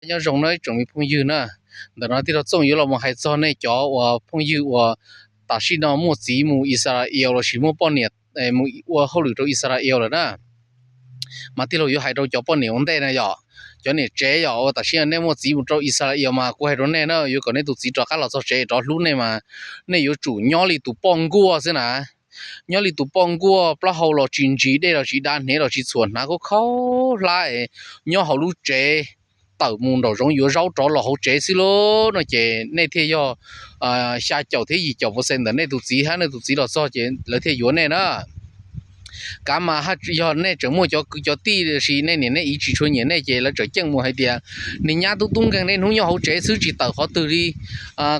Nyob zoo nawb tsoom me phooj ywg na, ntawm no tij laug Txooj yuav los mus hais txog nej cov uas phooj ywg uas tam sim no muaj txiv mus Israel lossis muaj poj niam mus ua hauj lwm rau Israel lawm na. Mas tij laug yuav hais rau cov poj niam ua ntej na yom, cov niam tsev yom, uas tam sim no nej muaj txiv mus rau Israel mas kuv hais rau nej na, yuav kom nej tus txiv rov qab los txog tsev rov hlub nej mas nej yuav tsum nyob li tus poj nkuaj xwb na. Nyob li tus poj nkuaj, plaub hau los tsis ntsis, dej los tsis dav, hnev los tsis txhuam, hnav khaub khaub hlab, nyob hauv lub tsev, tawm mus nraum zoov yuav zaub rov los hauv tsev xwb lauj no ces nej thiaj yog xya caum thiab yim caum pawv xees ntawm nej tus txiv hab nej tus txiv los txog ces lawv thiaj yuav nej na. Kav mas yog nej tseem muaj cov kwv cov tij lossis nej niam nej txiv tsis tshua nyiam nej ces lawv tseem ceeb mus hais tias, niag nyab tub tub nkeeg niaj hnub nyob hauv tsev xwb tsis tawm qhov twg li,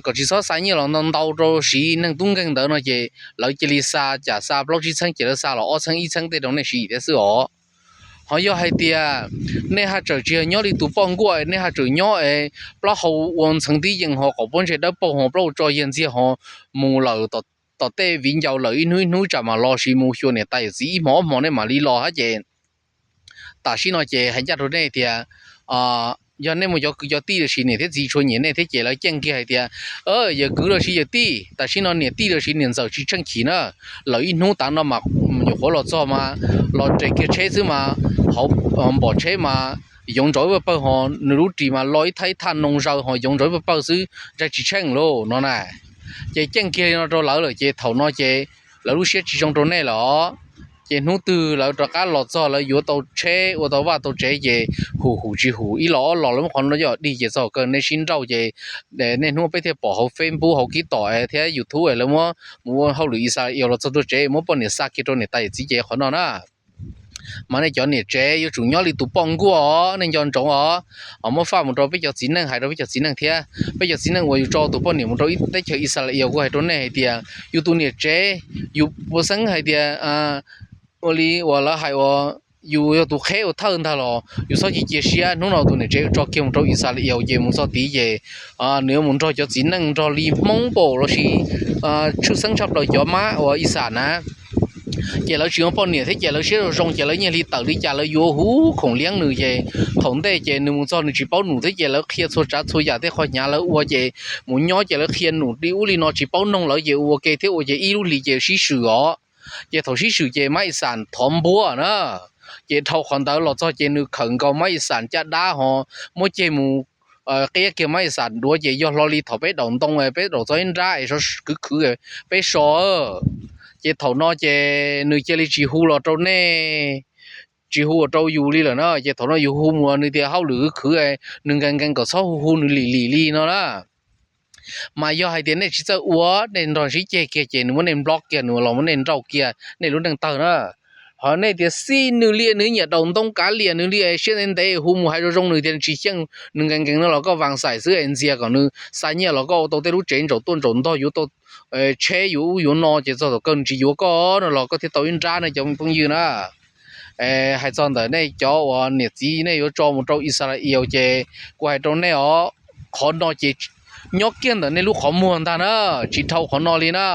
kom tsis txhob xa nyiaj los ntau ntau rau siv neeg tub nkeeg ntawd no ces lawv cia li xa, cas xa plaub tsib txheeb ces lawv xa los ob txheeb ib txheeb tej rau nej siv thiab xwb os. Ho yog hais tias nej haj tseem tsis yog nyob li tus poj nkuaj, nej haj tseem nyob es plaub hau ua ntxheev tib yees ho qaum pob ntseg dawb paug ho plaub hau tso yiag ntxiag ho mus lawm tom tej viv ncaus lawm ib hnub ib hnub tsam mam los sis mus xyuas niam tais yawm txiv ib hmo ob hmo nej mam li los hab ces tam sim no ces hais ncaj rau nej tias, yog nej muaj cov kwv cov tij lossis niam thiab txiv tshua nyiam nej thiab ces lawv ceeb kiag hais tias, yawm kwv lossis yawm tij, tam sim no niam tij lossis niam ntxawm tsis tsheej chim na, lawm ib hnub tav no mas nyuam qhuav los txog mas los nres kiag tsheb xwb mas hauv npom tsheb mas yoov ntsaum ib pawg pawg ho nws lub ris mas lo ib thaj ib thaj noo zaws ho yoov ntsaum ib pawg pawg xwb, ntshe tsis tsheej lauj no na. Ces ceeb kiag li no rau lawv lawm ces thaum no ces lawv lub siab tsis zoo rau nej lawm os. Ces hnub twg lawv rov qab los txog lawv yuav tau tsheb ua tau vaj tau tsev ces hum hum tsis hum ib los ob los lawv muab qhov no coj dig ces txog kawg nej sib nrauj ces niaj hnub peb thiaj pom hauv Facebook hauv TikTok thiab YouTube lawv muab mus ua hauj lwm Israel los txog tuaj tsev muab poj niam xa kiag rau niam tais yawm txiv ces qhov no na. Mas nej cov niam tsev yuav tsum nyob li tus poj nkuaj os, nej nco ntsoov os. Ho muab faj mus rau peb cov txiv neej, hais rau peb cov txiv neej thiab, peb cov txiv neej uas yus tso tus poj niam mus rau teb chaws Israel, kuv hais rau nej hais tias yus tus niam tsev, yus puas xeeb hais tias ua li uas lawv hais uas yus yog tus qheb ua thawj ntag los yus txhob cia cia siab. Hnub no tus niam tsev yuav tso kiag mus rau Israel ces mus txog tid ces nws yuav mus nrog cov txiv neej nrog li Hmoob npaum lossis tshwj xeeb tshaj plaws cov mab uas Israel na. Ces lawv tsis muaj poj niam thiab ces lawv siab zoo zoo ces lawv nyiaj hli tawm li cas lawv yuav huv khoom liab nws ces thaum ntej ces nws mus txog nws tsis paub num thiab ces lawv qhia txhua tsav txhua yam tej qhov hnyav lawv ua ces mus nyob ces lawv qhia num li ub li no tsis paub noog lawv ces ua ke thiab ua ces ib lub hlis ces sib swm os. Ces thaum sib swm ces mab Israel thov npuab na. Ces dhau qhov ntawd los txog ces nws khawm nkaus mab Israel caj dab ho muab ceg mus qiab kiag mab Israel duav ces yog hlo li thaum peb daus ntoo peb daus txog ib nrab es khwv khwv peb so. Ces thaum no ces nws cia li tsis hu los rau nej, tsis hu los rau yus li lawm na. Ces thaum no yus hu mus nws tias hauj lwm khwv khwv, nws nkees nkees kom txhob hu hu nws lim lim li no na. Mas yog hais tias nej tsis txawj ua, nej nrog sib ceg kiag ces nws muab nej nplob kiag, nws los muab nej nrauj kiag nej lub neej tawg na. Ho nej tias xij nws li, nws nyiam daus ntoo kav liam nws li, siab ntev ntev hu mus hais zoo zoo nws tias nws tsis xyeej, nws nkees nkees no los koj vas xais xwb es ntxias kom nws xa nyiaj los koj ua tau tej lub tsev ntsaum tuaj ntsaum ntog yuav tau tsheb yuav ub yuav no ces txog thaum kawg nws tsis yuav koj no los koj thiaj tau ib nrab ne cov phooj ywg na. Hais txog ntawm nej cov uas niam txiv nej yuav tso mus rau Israel ces kuv hais rau nej os, qhov no ces nyob kiag ntawm nej lub qhov muag ntag na, tsis dhau qhov no li na.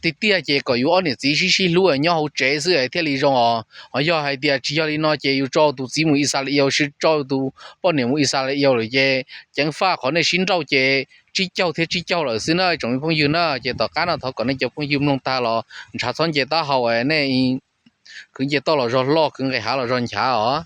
Tiag tiag ces kom yus ob niam txiv sib sib hlub nyob hauv tsev xwb thiaj li zoo os. Ho yog hais tias tsis yog li no ces yus tso tus txiv mus Israel, tsis tso tus poj niam mus Israel lawm ces ceev faj qhov nej sib nrauj ces tsib caug thiab tsib caug lawm xwb na tsoom me phooj ywg na. Ces tom qab no thov kom nej cov phooj ywg mloog tag los ntshav txhob nce taub hau, nej khwv nce toj los zog loj, khwv nqis hav los zog nchav os.